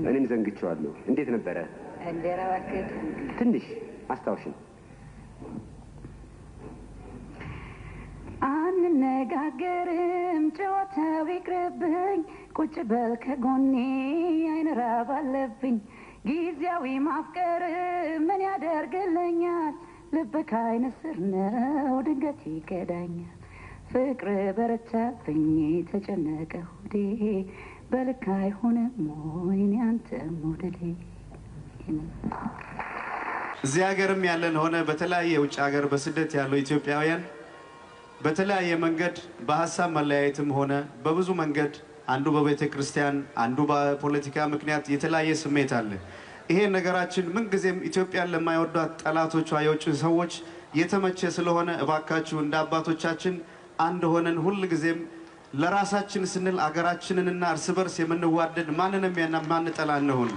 እኔም ዘንግቼዋለሁ። እንዴት ነበረ? እንዴራ እባክህ። ትንሽ አስታውሽን። አንነጋገርም ጨዋታው ይቅርብኝ፣ ቁጭ በል ከጎኔ አይን ራብ አለብኝ። ጊዜያዊ ማፍቀር ምን ያደርግልኛል? ልብ ከአይን ስር ነው ድንገት ይከዳኛል። ፍቅር በረታብኝ ተጨነቀ ሆዴ፣ በልክ አይሆንም ወይኔ አንተ መውደዴ። እዚህ ሀገርም ያለን ሆነ በተለያየ የውጭ ሀገር በስደት ያለው ኢትዮጵያውያን በተለያየ መንገድ በሀሳብ መለያየትም ሆነ በብዙ መንገድ አንዱ በቤተ ክርስቲያን አንዱ በፖለቲካ ምክንያት የተለያየ ስሜት አለ። ይሄ ነገራችን ምንጊዜም ኢትዮጵያን ለማይወዷት ጠላቶቿ የውጭ ሰዎች የተመቸ ስለሆነ እባካችሁ እንደ አባቶቻችን አንድ ሆነን ሁልጊዜም ለራሳችን ስንል አገራችንንና እርስ በርስ የምንዋደድ ማንንም የማንጠላ እንሁን።